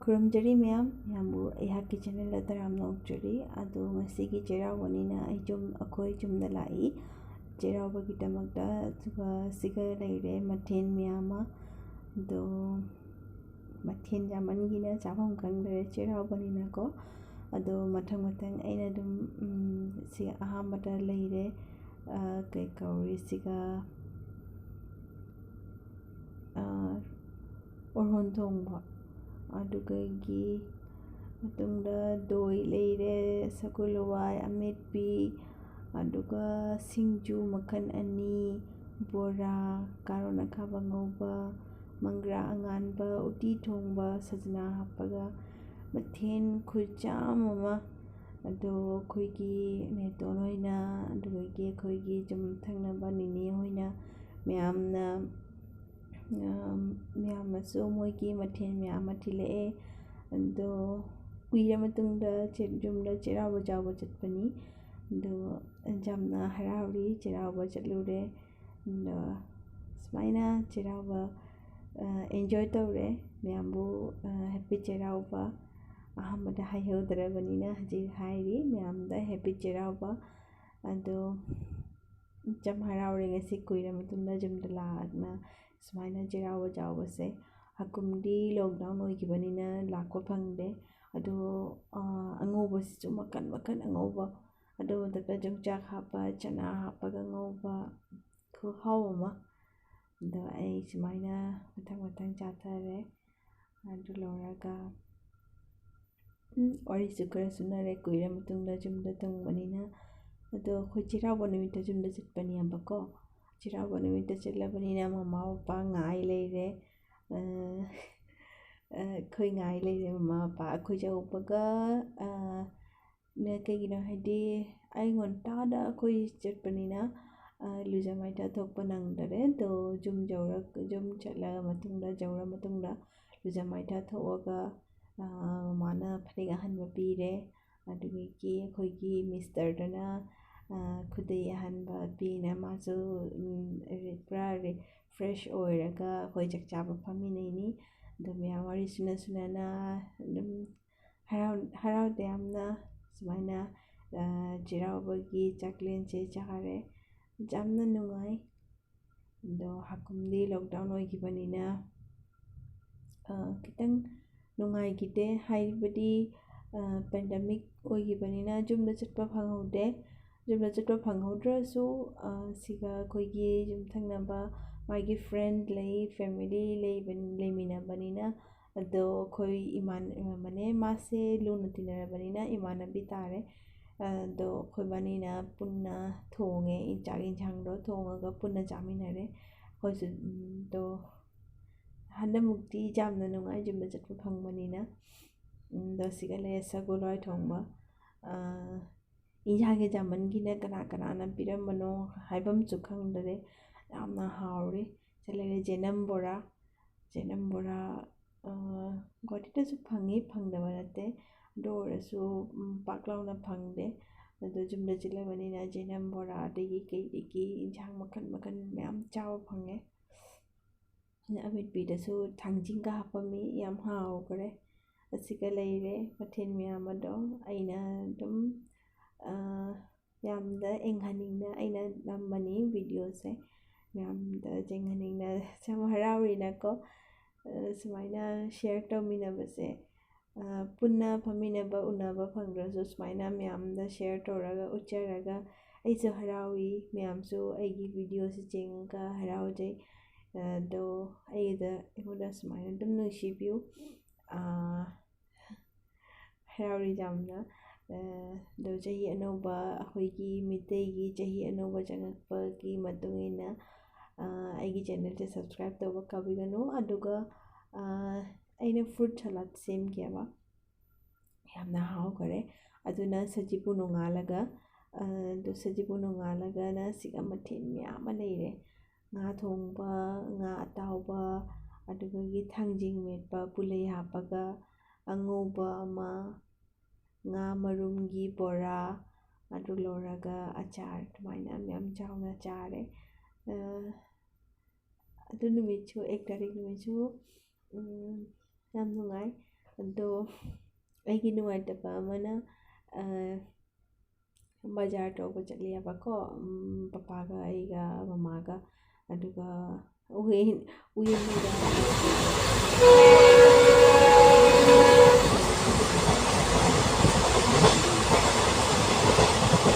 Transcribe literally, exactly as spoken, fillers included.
ꯈꯨꯔꯨꯝꯖꯔꯤ ꯃꯌꯥꯝ, ꯃꯌꯥꯝꯕꯨ ꯑꯩꯍꯥꯛꯀꯤ channelꯗ ꯇꯔꯥꯝꯅ ꯑꯣꯛꯆꯔꯤ꯫ ꯑꯗꯣ ꯉꯁꯤꯒꯤ ꯆꯩꯔꯥꯎꯕꯅꯤꯅ ꯑꯩ ꯌꯨꯝ, ꯑꯩꯈꯣꯏ ꯌꯨꯝꯗ ꯂꯥꯛꯏ ꯆꯩꯔꯥꯎꯕꯒꯤꯗꯃꯛꯇ꯫ ꯑꯗꯨꯒ ꯁꯤꯒ ꯂꯩꯔꯦ ꯃꯊꯦꯜ ꯃꯌꯥꯝ ꯑꯃ꯫ ꯑꯗꯣ ꯃꯊꯦꯜ ꯌꯥꯝꯃꯟꯒꯤꯅ ꯆꯥꯐꯝ ꯈꯪꯗꯔꯦ ꯆꯩꯔꯥꯎꯕꯅꯤꯅꯀꯣ꯫ ꯑꯗꯣ ꯃꯊꯪ ꯃꯊꯪ ꯑꯩꯅ ꯑꯗꯨꯝ, ꯎꯝ, ꯁꯤ ꯑꯍꯥꯟꯕꯗ ꯂꯩꯔꯦ, ꯑ, ꯀꯩ ꯀꯧꯔꯤ ꯁꯤꯒ, ꯑ, ꯑꯣꯔꯍꯣꯟ ꯊꯣꯡꯕ, ꯑꯗꯨꯗꯒꯤ ꯃꯇꯨꯡꯗ ꯗꯣꯏ ꯂꯩꯔꯦ, ꯁꯒꯣꯜ ꯍꯋꯥꯏ ꯑꯃꯦꯠꯄꯤ, ꯑꯗꯨꯒ ꯁꯤꯡꯖꯨ ꯃꯈꯜ ꯑꯅꯤ, ꯕꯣꯔꯥ, ꯀꯥꯔꯣꯠ ꯑꯈꯥꯕ ꯉꯧꯕ, ꯃꯪꯒ꯭ꯔꯥ ꯑꯉꯥꯟꯕ, ꯎꯇꯤ ꯊꯣꯡꯕ, ꯁꯖꯅꯥ ꯍꯥꯞꯄꯒ ꯃꯊꯦꯜ ꯈꯨꯌꯥꯝ ꯑꯃ꯫ ꯑꯗꯣ ꯑꯩꯈꯣꯏꯒꯤ ꯅꯦꯇꯣꯟ ꯍꯣꯏꯅ, ꯑꯗꯨꯗꯒꯤ ꯑꯩꯈꯣꯏꯒꯤ ꯌꯨꯝꯊꯪꯅꯕ ꯅꯤꯅꯦ ꯍꯣꯏꯅ ꯃꯌꯥꯝꯅ, ꯃꯌꯥꯝꯅꯁꯨ ꯃꯣꯏꯒꯤ ꯃꯊꯦꯜ ꯃꯌꯥꯝ ꯑꯃ ꯊꯤꯜꯂꯛꯑꯦ꯫ ꯑꯗꯣ ꯀꯨꯏꯔ ꯃꯇꯨꯡꯗ ꯆꯦ-, ꯌꯨꯝꯗ ꯆꯩꯔꯥꯎꯕ ꯌꯥꯎꯕ ꯆꯠꯄꯅꯤ꯫ ꯑꯗꯣ ꯌꯥꯝꯅ ꯍꯔꯥꯎꯔꯤ, ꯆꯩꯔꯥꯎꯕ ꯆꯠꯂꯨꯔꯦ꯫ ꯑꯗꯣ ꯁꯨꯃꯥꯏꯅ ꯆꯩꯔꯥꯎꯕ, ꯑ, enjoy ꯇꯧꯔꯦ꯫ ꯃꯌꯥꯝꯕꯨ, ꯑ, happy ꯆꯩꯔꯥꯎꯕ꯫ ꯑꯍꯥꯟꯕꯗ ꯍꯥꯏꯍꯧꯗ꯭ꯔꯕꯅꯤꯅ ꯍꯧꯖꯤꯛ ꯍꯥꯏꯔꯤ ꯃꯌꯥꯝꯗ happy ꯆꯩꯔꯥꯎꯕ꯫ ꯑꯗꯣ ꯌꯥꯝ ꯍꯔꯥꯎꯔꯦ ꯉꯁꯤ ꯀꯨꯏꯔ ꯃꯇꯨꯡꯗ ꯌꯨꯝꯗ ꯂꯥꯛꯅ ꯁꯨꯃꯥꯏꯅ ꯆꯩꯔꯥꯎꯕ ꯌꯥꯎꯕꯁꯦ꯫ ꯍꯥꯀꯨꯝꯗꯤ lockdown ꯑꯣꯏꯈꯤꯕꯅꯤꯅ ꯂꯥꯛꯄ ꯐꯪꯗꯦ꯫ ꯑꯗꯣ, ꯑ, ꯑꯉꯧꯕꯁꯤꯁꯨ ꯃꯈꯟ ꯃꯈꯟ ꯑꯉꯧꯕ꯫ ꯑꯗꯨ ꯃꯊꯛꯇ ꯌꯣꯡꯆꯥꯛ ꯍꯥꯞꯄ, ꯆꯅꯥ ꯍꯥꯞꯄꯒ ꯉꯧꯕ, ꯈꯨꯍꯥꯎ ꯑꯃ꯫ ꯑꯗꯣ ꯑꯩ ꯁꯨꯃꯥꯏꯅ ꯃꯊꯪ ꯃꯊꯪ ꯆꯥꯊꯔꯦ꯫ ꯑꯗꯨ ꯂꯣꯏꯔꯒ, ꯎꯝ, ꯋꯥꯔꯤꯁꯨ ꯈꯔ ꯁꯨꯅꯔꯦ, ꯀꯨꯏꯔ ꯃꯇꯨꯡꯗ ꯌꯨꯝꯗ ꯊꯨꯡꯕꯅꯤꯅ꯫ ꯑꯗꯣ ꯑꯩꯈꯣꯏ ꯆꯩꯔꯥꯎꯕ ꯅꯨꯃꯤꯠꯇ ꯌꯨꯝꯗ ꯆꯠꯄꯅꯦꯕꯀꯣ꯫ ꯆꯩꯔꯥꯎꯕ ꯅꯨꯃꯤꯠꯇ ꯆꯠꯂꯕꯅꯤꯅ ꯃꯃꯥ ꯄꯄꯥ ꯉꯥꯏ ꯂꯩꯔꯦ꯫ ꯑ, ꯑ, ꯑꯩꯈꯣꯏ ꯉꯥꯏ ꯂꯩꯔꯦ ꯃꯃꯥ ꯄꯄꯥ꯫ ꯑꯩꯈꯣꯏ ꯌꯧꯕꯒ, ꯑ, ꯅ-, ꯀꯩꯒꯤꯅꯣ ꯍꯥꯏꯗꯤ ꯑꯌꯨꯛ ꯉꯟꯇꯥꯗ ꯑꯩꯈꯣꯏ ꯆꯠꯄꯅꯤꯅ, ꯑ, ꯂꯨꯖ ꯃꯥꯏꯊ ꯊꯣꯛꯄ ꯅꯪꯗꯔꯦ꯫ ꯑꯗꯣ ꯌꯨꯝ ꯌꯧꯔ-, ꯌꯨꯝ ꯆꯠꯂ ꯃꯇꯨꯡꯗ, ꯌꯧꯔ ꯃꯇꯨꯡꯗ ꯂꯨꯖ ꯃꯥꯏꯊ ꯊꯣꯛꯑꯒ, ꯑ, ꯃꯃꯥꯅ ꯐꯅꯦꯛ ꯑꯍꯟꯕ ꯄꯤꯔꯦ꯫ ꯑꯗꯨꯗꯒꯤ ꯑꯩꯈꯣꯏꯒꯤ misterꯗꯨꯅ, ꯑ, ꯈꯨꯗꯩ ꯑꯍꯟꯕ ꯄꯤꯅ ꯃꯥꯁꯨ, ꯎꯝ, ꯔꯦ-, ꯄꯨꯔꯥ ꯔꯦ-, fresh ꯑꯣꯏꯔꯒ ꯑꯩꯈꯣꯏ ꯆꯥꯛ ꯆꯥꯕ ꯐꯝꯃꯤꯟꯅꯩꯅꯤ꯫ ꯑꯗꯣ ꯃꯌꯥꯝ ꯋꯥꯔꯤ ꯁꯨꯅ ꯁꯨꯅꯅ ꯑꯗꯨꯝ ꯍꯔꯥꯎ ꯍꯔꯥꯎ ꯇꯌꯥꯝꯅ ꯁꯨꯃꯥꯏꯅ, ꯑ, ꯆꯩꯔꯥꯎꯕꯒꯤ ꯆꯥꯛꯂꯦꯟꯁꯦ ꯆꯥꯔꯦ꯫ ꯌꯥꯝꯅ ꯅꯨꯡꯉꯥꯏ꯫ ꯑꯗꯣ ꯍꯥꯀꯨꯝꯗꯤ lockdown ꯑꯣꯏꯈꯤꯕꯅꯤꯅ, ꯑ, ꯈꯤꯇꯪ ꯅꯨꯡꯉꯥꯏꯈꯤꯗꯦ꯫ ꯍꯥꯏꯕꯗꯤ, ꯑ, pandemic ꯑꯣꯏꯈꯤꯕꯅꯤꯅ ꯌꯨꯝꯗ ꯆꯠꯄ ꯐꯪꯍꯧꯗꯦ꯫ ꯌꯨꯝꯗ ꯆꯠꯄ ꯐꯪꯍꯧꯗ꯭ꯔꯁꯨ, ꯑ, ꯁꯤꯒ ꯑꯩꯈꯣꯏꯒꯤ ꯌꯨꯝꯊꯪꯅꯕ ꯃꯥꯒꯤ friend ꯂꯩ, family ꯂꯩꯕ-, ꯂꯩꯃꯤꯟꯅꯕꯅꯤꯅ, ꯑꯗꯣ ꯑꯩꯈꯣꯏ ꯏꯃꯥꯟ-, ꯏꯃꯥꯟꯅꯕꯅꯦ, ꯃꯥꯁꯦ ꯂꯨꯅ ꯇꯤꯟꯅꯔꯕꯅꯤꯅ ꯏꯃꯥꯟꯅꯕꯤ ꯇꯥꯔꯦ꯫ ꯑꯗꯣ ꯑꯩꯈꯣꯏꯕꯥꯅꯤꯅ ꯄꯨꯟꯅ ꯊꯣꯡꯉꯦ, ꯆꯥꯛ ꯌꯦꯟꯁꯥꯡꯗꯣ ꯊꯣꯡꯉꯒ ꯄꯨꯟꯅ ꯆꯥꯃꯤꯟꯅꯔꯦ꯫ ꯑꯩꯈꯣꯏꯁꯨ, ꯎꯝ, ꯑꯗꯣ ꯍꯟꯗꯛꯃꯨꯛꯇꯤ ꯌꯥꯝꯅ ꯅꯨꯡꯉꯥꯏ ꯌꯨꯝꯗ ꯆꯠꯄ ꯐꯪꯕꯅꯤꯅ꯫ ꯎꯝ, ꯑꯗꯣ ꯁꯤꯒ ꯂꯩꯔꯦ ꯁꯒꯣꯜ ꯍꯋꯥꯏ ꯊꯣꯡꯕ꯫ ꯑꯥ, ꯏꯟꯁꯥꯡꯁꯦ ꯌꯥꯝꯃꯟꯈꯤꯅ ꯀꯅꯥ ꯀꯅꯥꯅ ꯄꯤꯔꯝꯕꯅꯣ ꯍꯥꯏꯐꯝꯁꯨ ꯈꯪꯗꯔꯦ꯫ ꯌꯥꯝꯅ ꯍꯥꯎꯔꯤ꯫ ꯁꯤ ꯂꯩꯔꯦ ꯖꯦꯅꯝ ꯕꯣꯔꯥ꯫ ꯖꯦꯅꯝ ꯕꯣꯔꯥ, ꯑꯥ, ꯒꯨꯋꯥꯍꯥꯇꯤꯗꯁꯨ ꯐꯪꯉꯤ, ꯐꯪꯗꯕ ꯅꯠꯇꯦ꯫ ꯑꯗꯨ ꯑꯣꯏꯔꯁꯨ, ꯎꯝ, ꯄꯥꯛ ꯂꯥꯎꯅ ꯐꯪꯗꯦ꯫ ꯑꯗꯣ ꯌꯨꯝꯗ ꯆꯠꯂꯕꯅꯤꯅ ꯖꯦꯅꯝ ꯕꯣꯔꯥꯗꯒꯤ ꯀꯩꯗꯒꯤ ꯏꯟꯁꯥꯡ ꯃꯈꯜ ꯃꯈꯜ ꯃꯌꯥꯝ ꯆꯥꯕ ꯐꯪꯉꯦ꯫ ꯑꯃꯦꯠꯄꯤꯗꯁꯨ ꯊꯥꯡꯖꯤꯡꯒ ꯍꯥꯞꯄꯝꯃꯤ, ꯌꯥꯝ ꯍꯥꯎꯈ꯭ꯔꯦ꯫ ꯑꯁꯤꯒ ꯂꯩꯔꯦ ꯃꯊꯦꯜ ꯃꯌꯥꯝ ꯑꯗꯣ꯫ ꯑꯩꯅ ꯑꯗꯨꯝ, ꯑ, ꯌꯥꯝꯗ ꯌꯦꯡꯍꯟꯅꯤꯡꯅ ꯑꯩꯅ ꯅꯝꯕꯅꯤ videoꯁꯦ꯫ ꯃꯌꯥꯝꯗ ꯌꯦꯡꯍꯟꯅꯤꯡꯅ ꯌꯥꯝ ꯍꯔꯥꯎꯔꯤꯅꯀꯣ, ꯑ, ꯁꯨꯃꯥꯏꯅ share ꯇꯧꯃꯤꯟꯅꯕꯁꯦ꯫ ꯑ, ꯄꯨꯟꯅ ꯐꯝꯃꯤꯟꯅꯕ, ꯎꯅꯕ ꯐꯪꯗ꯭ꯔꯁꯨ ꯁꯨꯃꯥꯏꯅ ꯃꯌꯥꯝꯗ share ꯇꯧꯔꯒ, ꯎꯠꯆꯔꯒ ꯑꯩꯁꯨ ꯍꯔꯥꯎꯏ꯫ ꯃꯌꯥꯝꯁꯨ ꯑꯩꯒꯤ videoꯁꯤ ꯌꯦꯡꯉꯒ ꯍꯔꯥꯎꯖꯩ꯫ ꯑꯗꯣ ꯑꯩꯗ, ꯑꯩꯉꯣꯟꯗ ꯁꯨꯃꯥꯏꯅ ꯑꯗꯨꯝ ꯅꯨꯡꯁꯤꯕꯤꯌꯨ꯫ ꯑ, ꯍꯔꯥꯎꯔꯤ ꯌꯥꯝꯅ꯫ ꯑ, ꯑꯗꯣ ꯆꯍꯤ ꯑꯅꯧꯕ, ꯑꯩꯈꯣꯏꯒꯤ ꯃꯤꯇꯩꯒꯤ ꯆꯍꯤ ꯑꯅꯧꯕ ꯆꯪꯉꯛꯄꯒꯤ ꯃꯇꯨꯡ ꯏꯟꯅ, ꯑ, ꯑꯩꯒꯤ channelꯁꯦ subscribe ꯇꯧꯕ ꯀꯥꯎꯕꯤꯒꯅꯨ꯫ ꯑꯗꯨꯒ, ꯑ, ꯑꯩꯅ fruit salad ꯁꯦꯝꯈꯤꯑꯕ꯫ ꯌꯥꯝꯅ ꯍꯥꯎꯈꯔꯦ꯫ ꯑꯗꯨꯅ ꯁꯖꯤꯕꯨ ꯅꯣꯡꯉꯥꯜꯂꯒ, ꯑ, ꯑꯗꯨ ꯁꯖꯤꯕꯨ ꯅꯣꯡꯉꯥꯜꯂꯒꯅ ꯁꯤꯒ ꯃꯊꯦꯜ ꯃꯌꯥꯝ ꯑꯃ ꯂꯩꯔꯦ꯫ ꯉꯥ ꯊꯣꯡꯕ, ꯉꯥ ꯑꯇꯥꯎꯕ, ꯑꯗꯨꯗꯒꯤ ꯊꯥꯡꯖꯤꯡ ꯃꯦꯠꯄ, ꯄꯨꯂꯩ ꯍꯥꯞꯄꯒ ꯑꯉꯧꯕ ꯑꯃ, ꯉꯥ ꯃꯔꯨꯝꯒꯤ ꯕꯣꯔꯥ, ꯑꯗꯨ ꯂꯣꯏꯔꯒ ꯑꯆꯥꯔ, ꯑꯗꯨꯃꯥꯏꯅ ꯃꯌꯥꯝ ꯆꯥꯎꯅ ꯆꯥꯔꯦ꯫ ꯑ, ꯑꯗꯨ ꯅꯨꯃꯤꯠꯁꯨ, ꯑꯦꯛ ꯇꯥꯔꯤꯛ ꯅꯨꯃꯤꯠꯁꯨ, ꯎꯝ, ꯌꯥꯝ ꯅꯨꯡꯉꯥꯏ꯫ ꯑꯗꯣ ꯑꯩꯒꯤ ꯅꯨꯡꯉꯥꯏꯇꯕ ꯑꯃꯅ, ꯑ, ꯕꯖꯥꯔ ꯇꯧꯕ ꯆꯠꯂꯦꯕꯀꯣ, ꯎꯝ, ꯄꯄꯥꯒ ꯑꯩꯒ ꯃꯃꯥꯒ꯫ ꯑꯗꯨꯒ ꯋꯦꯟ-, ꯋꯦꯟꯗ